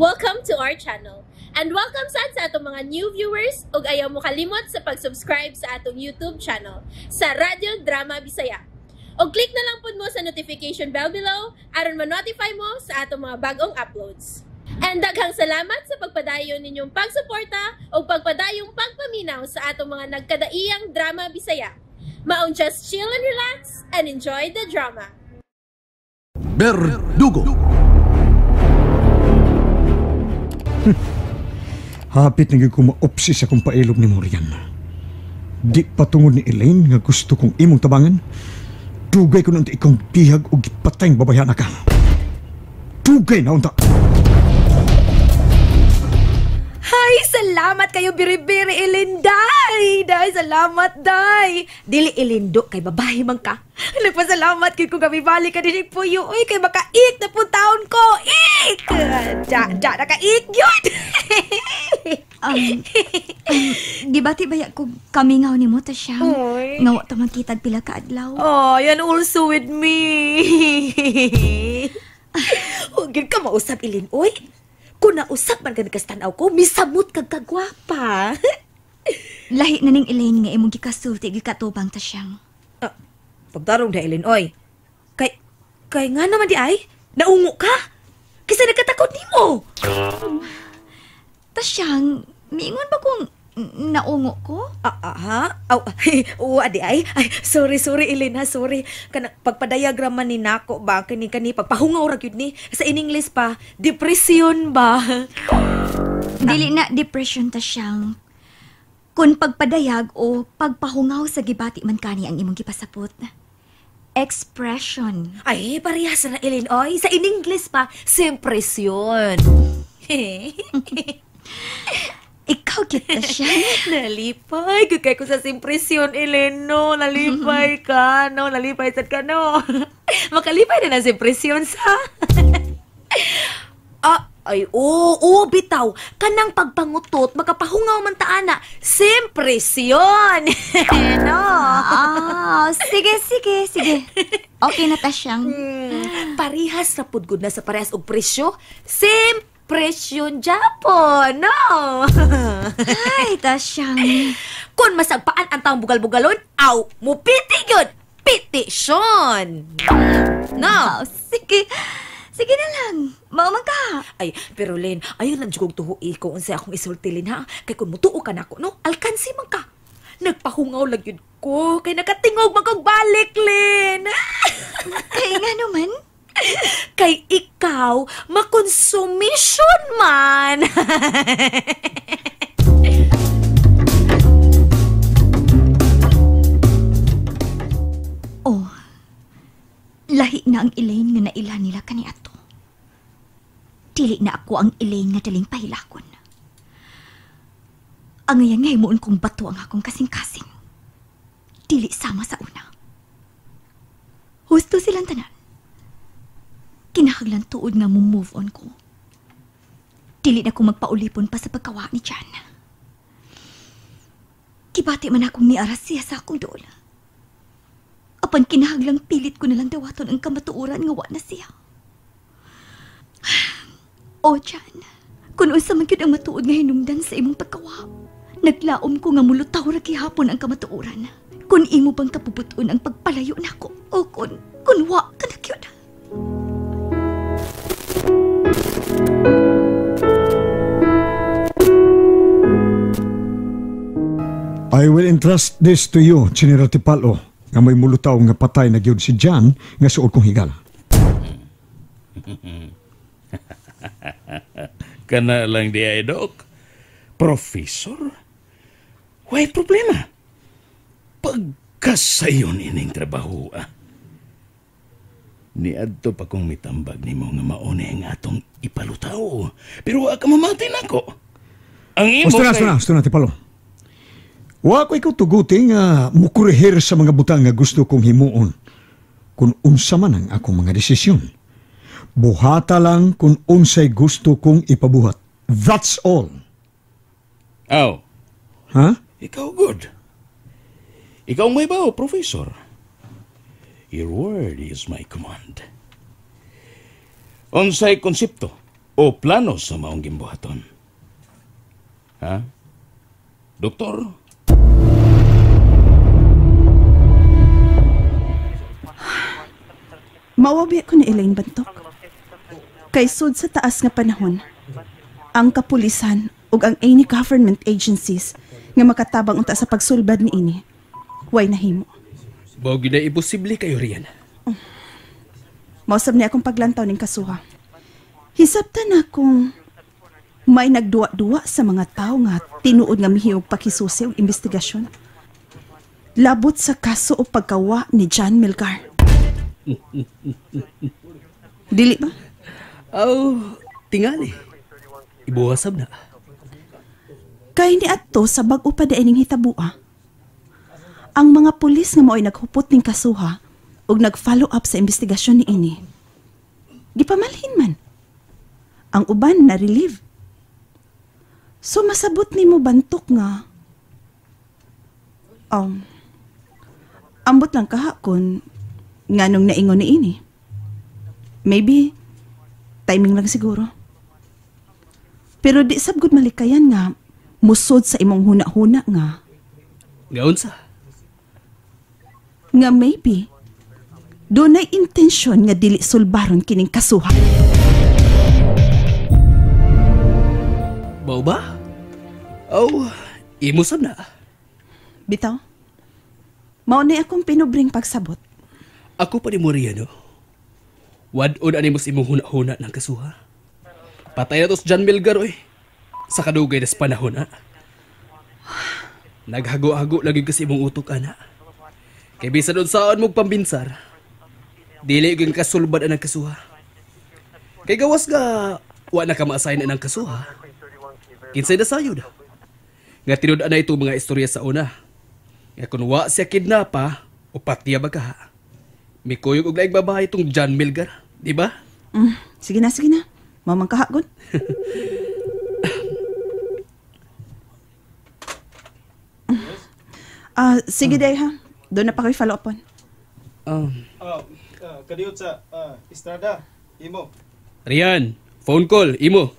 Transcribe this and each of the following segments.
Welcome to our channel. And welcome sad sa atong mga new viewers ug ayaw mo kalimot sa pag-subscribe sa atong YouTube channel sa Radyo Drama Bisaya. Og click na lang pud mo sa notification bell below aron ma-notify mo sa atong mga bagong uploads. And daghang salamat sa pagpadayon ninyong pagsuporta ug pagpadayong pagpaminaw sa atong mga nagkadaiyang drama Bisaya. Maong just chill and relax and enjoy the drama. Berdugo. Hapit na gyud ko maopsi sa akong pailog ni Morian. Di patungod ni Elaine nga gusto kong imong tabangan. Dugay ko nunta ikong bihag o gipatayng babayana ka. Dugay na unta. Hay, salamat kayo biri-biri Elinday. Day, salamat day. Dili Elindo kay babae man ka. Nagpasalamat kay kung kami balik ka din puyo. Uy, kay makaik na po taon ko. Ik! Da, da, nakaik yun. Um, Gibati ba ya ko kamingaw ni mo ta siya? Oy. Nga wa ta magkitag pila ka adlaw. Oh, yan also with me. Huwag yun ka mausap, Ilin. Uy, kung nausap man ka nagkastanaw ko, misamot kag kagwapa. Lahi na ning Elaine nga imong gikasulti gikatubang ta siyang. Ah, pagtarong na, Ilin, oy. Kay nga naman di ay, naungo ka. Kaysa nagkatakot nimo. Ta siyang, miingon ba kung naungo ko? Ah, ah, ha? Aw, uwa di ay. Ay, sorry, sorry, Elena, sorry. Kana, pagpadayagraman ni nako ba, kani kani, pagpahungaw ra gyud ni. Sa in English pa, depression ba? Dili na depression ta siyang. Kung pagpadayag o pagpahungaw sa gibati man kani ang imong gipasapot. Expression. Ay, parehas na, Elin. Oy, sa in English pa, sempresyon. Ikaw kita siya. Nalipay. Gugay ko sa simpresyon, Elin, no. Nalipay ka, no. Nalipay sad ka, no. Makalipay na na simpresyon sa... Ah, ay, oo, oo, bitaw. Kanang pagpangutot, makapahungaw man ta, ana. Simpresyon. No. Ah, sige, sige, sige. Okay na ta siyang. Parehas na pud gud na sa parehas og presyo. Same presyon Japon, no? Ay, ta siyang. Kung masagpaan ang taong bugal-bugalon, aw, mupiti yun! Petisyon! No? Oh, sige. Sige na lang. Maumang ka. Ay, pero Len, ayaw lang jugog tuhui ko unsay akong isulti, Len, ha? Kay kung mutuo ka nako, no? Alkansi man ka. Nagpahungaw lang yun ko. Kay nakatingog man kog balik, Len. Kay nga naman. Kay ikaw, makonsumisyon man. Oh, lahi na ang Elaine nga naila nila kaniadto. Dili na ako ang Elaine nga daling pahilakon. Ang ngayon nga himuon kong bato ang akong kasing-kasing. Dili sama sa una. Husto silang tanan. Kinahanglan tuod nga mo move on ko. Dili na ko magpaulipon pa sa pagkawa ni Jan. Kibati man akong niaras siya sa akong dool. Apan kinahanglang pilit ko nalang dawaton ang kamatuoran nga wa na siya. O Jan, kung unsa man gyud ang matuod nga hinungdan sa imong pagkawa, naglaom ko nga mulutaw ra gihapon ang kamatuoran. Kung imo bang kapubuton ang pagpalayo nako o kun wa ka na gyud. I will entrust this to you, General Tipalo, nga may mulutaw nga patay na gyud si John nga suod kong higala. Kana lang di ay, Dok. Professor? Way problema. Pagkasayon ining trabaho, ah. Niadto pa kong mitambag nimo nga mauni ang atong ipalutaw. Pero wa ka mamati nako. Ang imo Gusto na, kay- gusto na, gusto na, Tipalo. Wa ko ikaw tuguti nga mukurihir sa mga butang nga gusto kong himuon. Kung unsa man ang akong mga desisyon. Buhata lang kung unsay gusto kong ipabuhat. That's all. Aw. Ha? Ikaw good. Ikaw may bao, Professor. Your word is my command. Unsay konsepto O plano sa maong gimbuhaton? Ha? Doktor? Mawabi ko ni Elaine Bantok. Kay sud sa taas nga panahon, ang kapulisan ug ang any government agencies nga makatabang unta sa pagsulbad ni ini, way nahimo. Mao gyud na imposible kayo riyan. Mausab ni akong paglantaw ning kasuha. Hisabta na kung may nagduwa-duwa sa mga tao nga tinuod nga mihiyog pakisusi og investigasyon. Labot sa kaso o pagkawa ni John Melgar. Dili ba? Aw, tingali. Ibuhasab na. Kay ni adto sa bag-o pa diining hitabua. Ang mga pulis nga mao'y naghupot ning kasuha ug nag-follow up sa investigasyon ni ini. Gipamalhin man. Ang uban na relieve. So masabot nimo Bantok nga ambot lang kaha kun nganong naingon ni ini. Maybe timing lang siguro. Pero di sab gud malikayan nga musod sa imong huna-huna nga. Nga unsa? Nga maybe dunay intensyon nga dili sulbaron kining kasuha. Mao ba? Oh, imo sab na. Bitaw. Mao ni akong pinubring pagsabot. Ako pa ni Moriano. Wad-on ani mo sa imong huna-huna ng kasuha. Patay na to si John Melgar, oy. Sa kadugay na sa panahon, ha? Naghago-hago lagi kasi imong utok, ana. Kay bisan unsaon mong pambinsar, dili gyud kasulbad ang kasuha. Kay gawas nga wa na ka ma-assign ang kasuha. Kinsay na sayod. Nga tinud ana ito mga istorya sa una. Nga kun wa siya kidnapa o patiya ba ka? Mikuyog og laing babae itong John Melgar, di ba? Sige na, sige na. Mamang kahagon. Sige day ha. Doon na pa kayo follow upon. Kadiyot sa Estrada, imo. Rian, phone call, imo.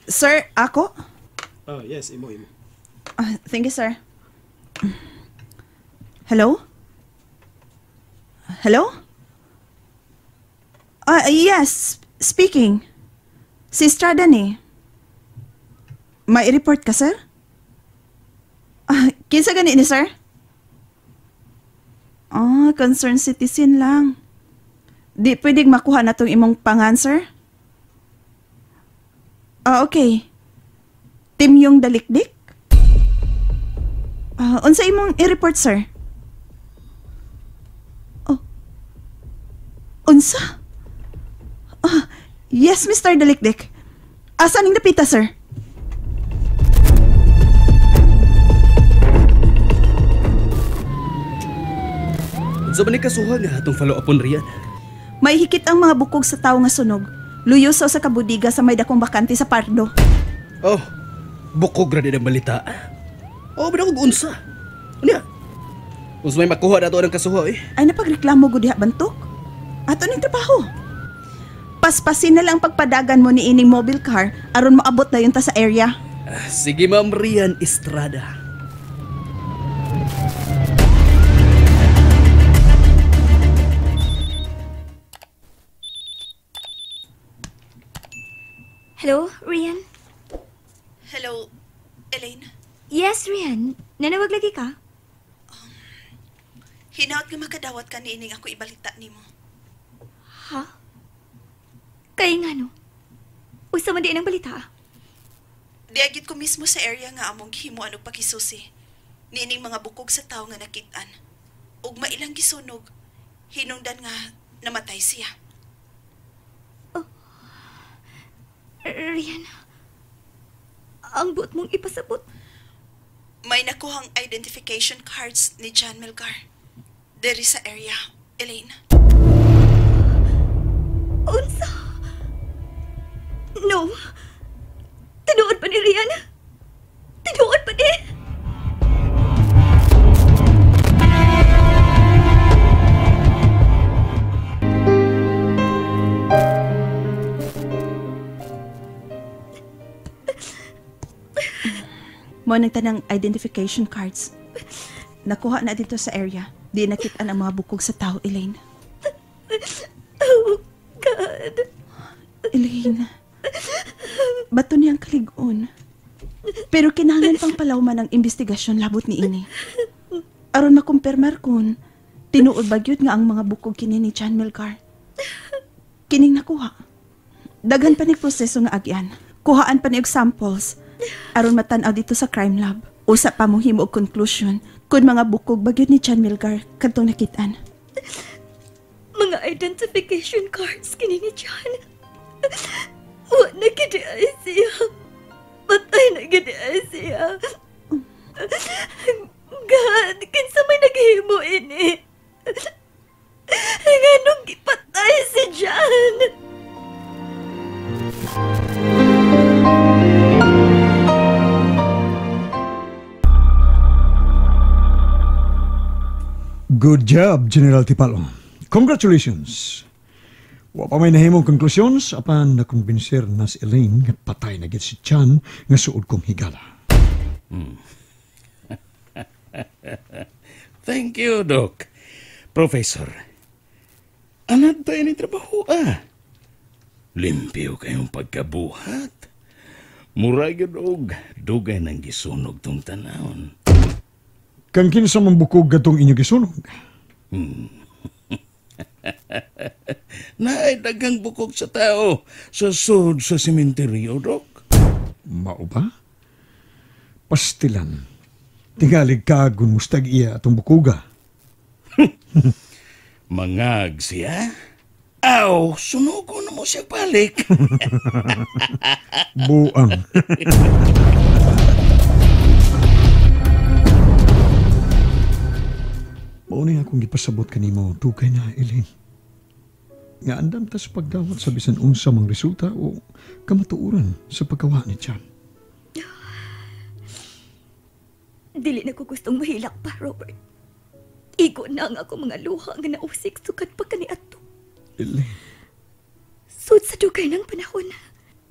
Sir, ako? Yes, imo, imo. Thank you, sir. Hello? Hello? Yes, speaking. Si Estrada ni. May report ka, sir? Kinsa gani ni, sir? Concerned citizen lang. Di pwedeng makuha na tong imong pangan, sir? Okay. Team yung dalikdik? Unsa imong i-report, sir? Oh. Unsa? Yes, Mr. Dalikdik. Asa ning dapita, sir? Unsa man ni kasuha nga atong follow upon riyan? May hikit ang mga bukog sa tawo nga sunog. Luyo sa usa ka budiga sa may dakong bakante sa Pardo. Oh, bukog ra din ang balita. Oh, bida kog unsa. Unya. Unsa may makuha na to ang kasuha eh? Ay napagreklamo gud diha Bantok. Ato ning trabaho. Paspasin na lang pagpadagan mo ni ining mobile car aron moabot na yun ta sa area. Sige, Ma'am Rian Estrada. Hello, Rian? Hello, Elaine. Yes, Rian. Nanawag lagi ka? Hinaot nga makadawat ka niining ako ibalita nimo. Ha? Kaya nga no? Usa man di ang balita. Diagit ko mismo sa area nga among gihimuan og pakisusi. Niining mga bukog sa tawo nga nakit-an. Ug mailang gisunog, hinungdan nga namatay siya. Oh. Rian, ang buot mong ipasabot. May nakuhang identification cards ni John Melgar. Diri sa area, Elaine. Unsa? No. Tinuod pa ni Rian. Tinuod pa ni. Mao nang tanang identification cards. Nakuha na dito sa area. Di nakita ang mga bukog sa tao, Elaine. Oh, God. Elaine, bato niyang kaligon. Pero kinahanglan pang palawman ang investigasyon labot ni ini. Aron makumpirmar kun tinuod ba gyud nga ang mga bukog kini ni John Melgar. Kining nakuha. Daghan pa ni proseso nga agyan. Kuhaan pa ni og samples aron matan-aw dito sa crime lab. Usa pa mo himo og conclusion kun mga bukog ba gyud ni John Melgar kadtong nakit-an. Mga identification cards kini ni John. Wa na gid ay siya. Patay na gid ay siya. God, kinsa may naghimo ini? Nganong gipatay si John? Good job, General Tipalo. Congratulations. Wa pa may nahimong konklusyon apan nakumbinser na si Elaine nga patay na gid si Chan nga suod kong higala. Thank you, Doc. Professor, anad tayo ni trabaho, ah. Limpyo kayong pagkabuhat. Mura gyud og dugay nang gisunog tong tanawon. Kang kinsa man bukog gatong inyo gisunog? Naay daghang bukog sa tao sa sud sa sementeryo, Dok. Mao ba? Pastilan. Tingalig ka mustag iya atong bukuga. Mangag siya? Aw, sunugo na mo siya balik. Buang. Mao ni akong gipasabot kanimo, dugay na, Elaine. Nga andam ta sa pagdawat sa bisan unsa mang resulta o kamatuoran sa pagkawa ni Chan. Dili na ko gustong mahilak pa, Robert. Igo na ang ako mga luha nga nausik sukad pa kaniadto. Elaine. Sud sa dugay ng panahon,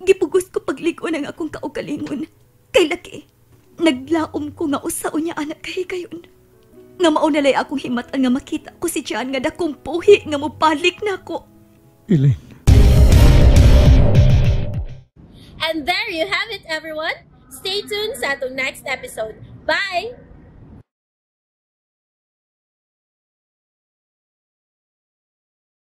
gipugos ko pagligo ng akong kaugalingon. Kay laki, naglaom ko nga usa unya anak kahigayon. Nga maunalay akong himatan nga makita ko si John nga dakong puhi nga mobalik na ako. Elaine. And there you have it, everyone. Stay tuned sa atong next episode. Bye!